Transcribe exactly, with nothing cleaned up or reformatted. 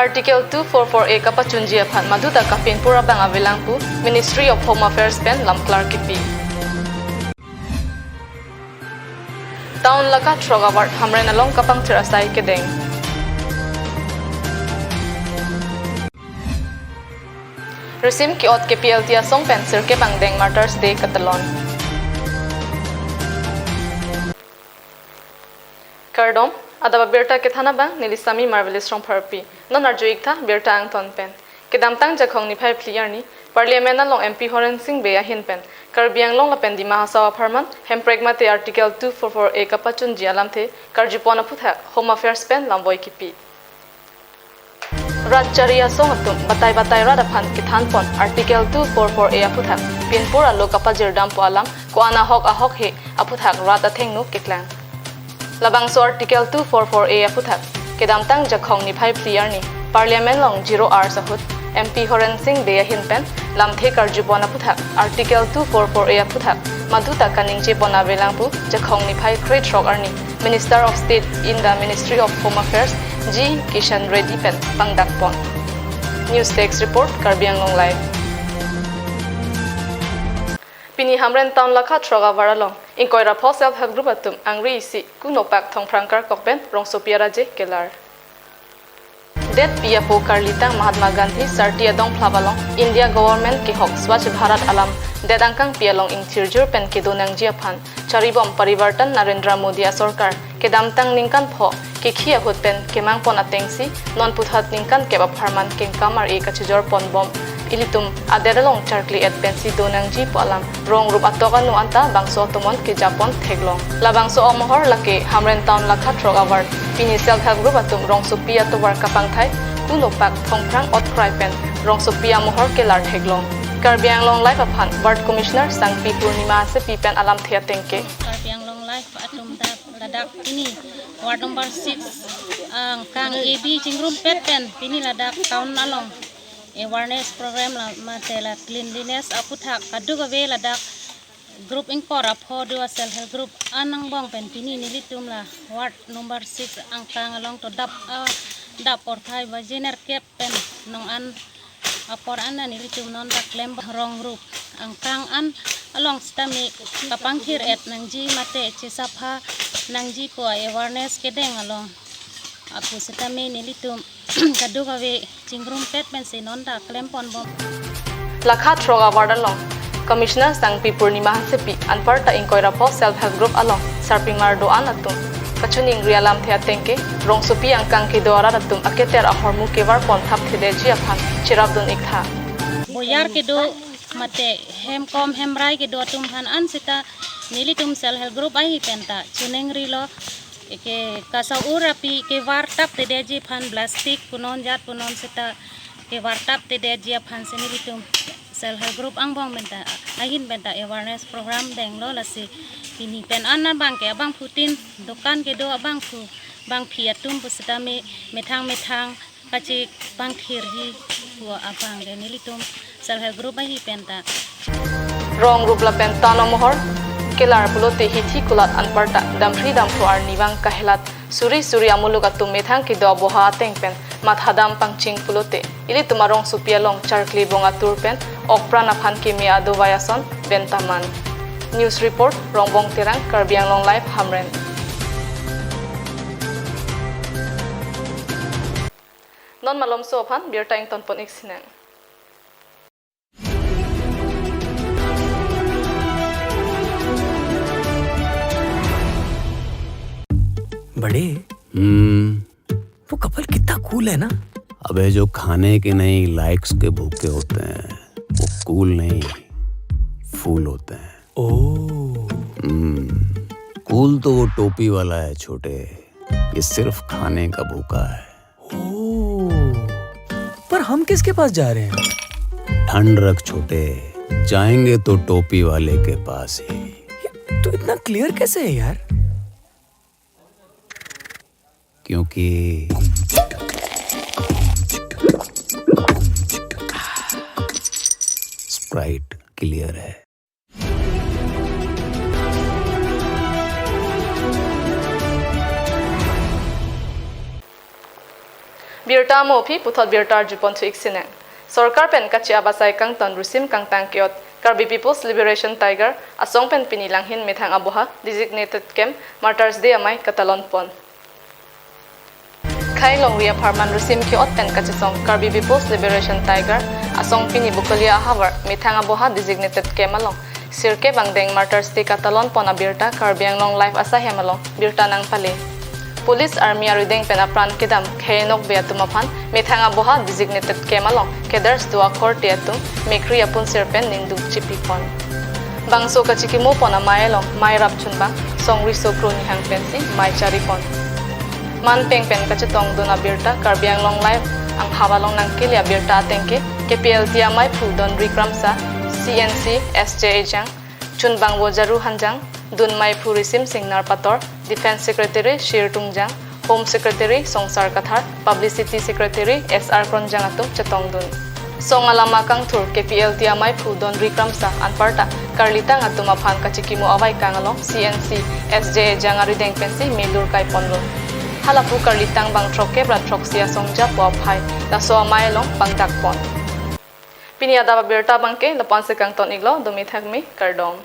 Article two four four A kapachunji aphan maduta kapinpur abang avelang pu Ministry of Home Affairs pen lamklar kipi. Town Lakha throk a-ward Hamren along kapangthir asai kedeng. Risim ke-ot K P L T asong pen sirkep angdeng Martyrs Day katelon. Kardom, adap abirta kethan abang neli Sami Marvelous Rongpharpi. Non arju-ik tha birta angton pen. Kedamtang Jakhong niphai phli arni, Parliament along M P Horen Sing Bey ahin pen Karbi Anglong lapen Dima Hasao apharman Hemprek mate Article two four four A kapachunji alamthe karjupon aphuthak Home Affairs pen lamvoi kipi. Rat chari asong atum batai batai rat aphan kethanpon Article two four four A aphuthak pinpur alo kapajirdampo alam ko-an ahok ahok he aphuthak rat athengno keklang. Labangso Article two four four A aphuthak kedamtang Jakhong niphai phli arni Parliament along zero hours ahut M P Horen Sing Bey ahin pen lamthe karjupon aphuthak Article two four four A aphuthak maduta kaningjepon avelang pu Jakhong niphai krethrok arni Minister of State in the Ministry of Home Affairs G Kishan Reddy pen pangdakpon. News Desk Report, Karbi Anglong Live. Pini Hamren Town Lakha throk a-ward along ingkoi ra pho Self Help Group atum angri isi kunopak thongphrang karkok pen rongsopi araje kelar. Detpi apo karlitang Mahatma Gandhi Sarti Adongphlap along India Government kehok Swachh Bharat alam det angkangpi along ingthirjur pen kedo nangji aphan charibom Parivartan Narendra Modi asorkar kedamtang ningkan pho kekhi ahut pen kemangpon atengsi non puthot ningkan kep apharman kengkam ar-e kachijorponbom ilitum adet along charkli-et pensi do nangji pu alam rong rup atok anu anta bangso atomon kejapon theklong. Labangso amohor lake Hamren Town Lakha throk a-ward pini Self Help Group atum rongsopi atovar kapangthai kunopak thongphrang otkrai pen rongsopi amohor kelar theklong. Karbi Anglong Live aphan Ward Commissioner Sangpi Purnima Hansepi pen alamthe ateng ke. Karbi Anglong Live atum ta ladak pini ward number six angkang A B chingrumpet pen pini ladak town along awareness program la mate la cleanliness aphuthak kadokave ladak group ingkoi ra pho do a-self help group an angbong pen pini nelitum la ward number six angkang along to dap, ah, dap porthai baji nerkep pen nong an apor an nelitum non dak klem rong rup angkang an along sitame kapangthir-et nangji mate chesapha nangji pu awareness kedeng along apu sitame nelitum kadokave chingrumpet pensi non dak klemponbom. Lakha throk a-ward along Commissioner Sangpi Purnima Hansepi anparta ingkoi ra pho Self Help Group along sarpimar do-an atum kachiningri alamthe ateng ke rongsopi angkang kedo arat atum aketer ahormu kevarpon thapthedetji aphan cherapdun-ik tha. Boyar kedo mate hemkom hemrai kedo atum aphan an sita nelitum Self Help Group ahin penta chiningrilo, eke kasa-ur api kevar thapthedetji aphan plastic punon jat punon sita kevar thapthedetji aphansi nelitum Self Help Group angbong penta ahin penta awareness program denglo lasi pini pen an abang ke abangphutin dokan kedo abangphu bangphi atum pusitame methang methang kachepangthirji pu abang ke nelitum Self Help Group ahin penta. Rong rup lapen town amohor kelar pulote hithi kulat anparta damphri damphro arnivang kahelat suri suri amuluk atum methang kedo aboha ateng pen mathadam pangching pulote ilitum arongsopi along charkli bong atur pen okpran aphan keme adovai ason bentaman. News Report, Rongbong Terang, Karbi Anglong Live, Hamren. Non malomso aphan birta ingtonpon-ik sinang. बड़े, हम्म। वो कपल कितना कूल है ना? अबे, जो खाने के नहीं, लाइक्स के भूखे होते हैं, वो कूल नहीं, फूल होते हैं। ओ। हम्म, कूल तो वो टोपी वाला है, छोटे। ये सिर्फ खाने का भूखा है। ओ, पर हम किसके पास जा रहे हैं? ठंड रख छोटे, जाएंगे तो टोपी वाले के पास ही। ये तू इतना क्लियर कैसे है यार? क्योंकि स्प्राइट क्लियर है। Birta amo aphi puthot birta arjupon thu ik sinang. Sorkar pen kachi-ap asai kangton risim kangtang ke-ot Karbi People's Liberation Tiger asong pen pini langhin methang aboha designated camp Martyrs Day amei katalon pon. Khei longri apharman risim ke-ot pen kachesong Karbi People's Liberation Tiger asong pini Bokolia ahavar methang aboha designated camp along sirkep angdeng Martyrs Day katalon pon abirta Karbi Anglong Live asaihem along birta nangpale. Police army arideng pen apran kedam khei nokbe atum aphan methang aboha designated camp along cadres do akorte atum mekri apun sir pen ningduk chipi pon. Bangso kachikimo pon amei along mei rap chunbang songri sokro nihang pensi mei chari pon. Man peng pen kachetong dun abirta Karbi Anglong Live anghap along nangkele abirta ateng ke K P L T amei phu Donri Kramsa, C N C S J Ejang, chunbang vo Jaru Hanjang, dun mei phu Risim Singnar Pator, Defence Secretary Shir Tungjang, Home Secretary Songsar Kathar, Publicity Secretary S R Kronjang atum chetong dun. Song alama kangthur K P L T amei phu Donri Kramsa anparta karlitang atum aphan kachikimo avaikang along C N C S J Ejang arideng pensi melur kai ponlo. Halapu karlitang bang throkkep ra throksi asong japo aphai laso amei along pangdak pon. Pini adap abirta abangke lapu-an si kangton iklo, dumi thakmi, kardom.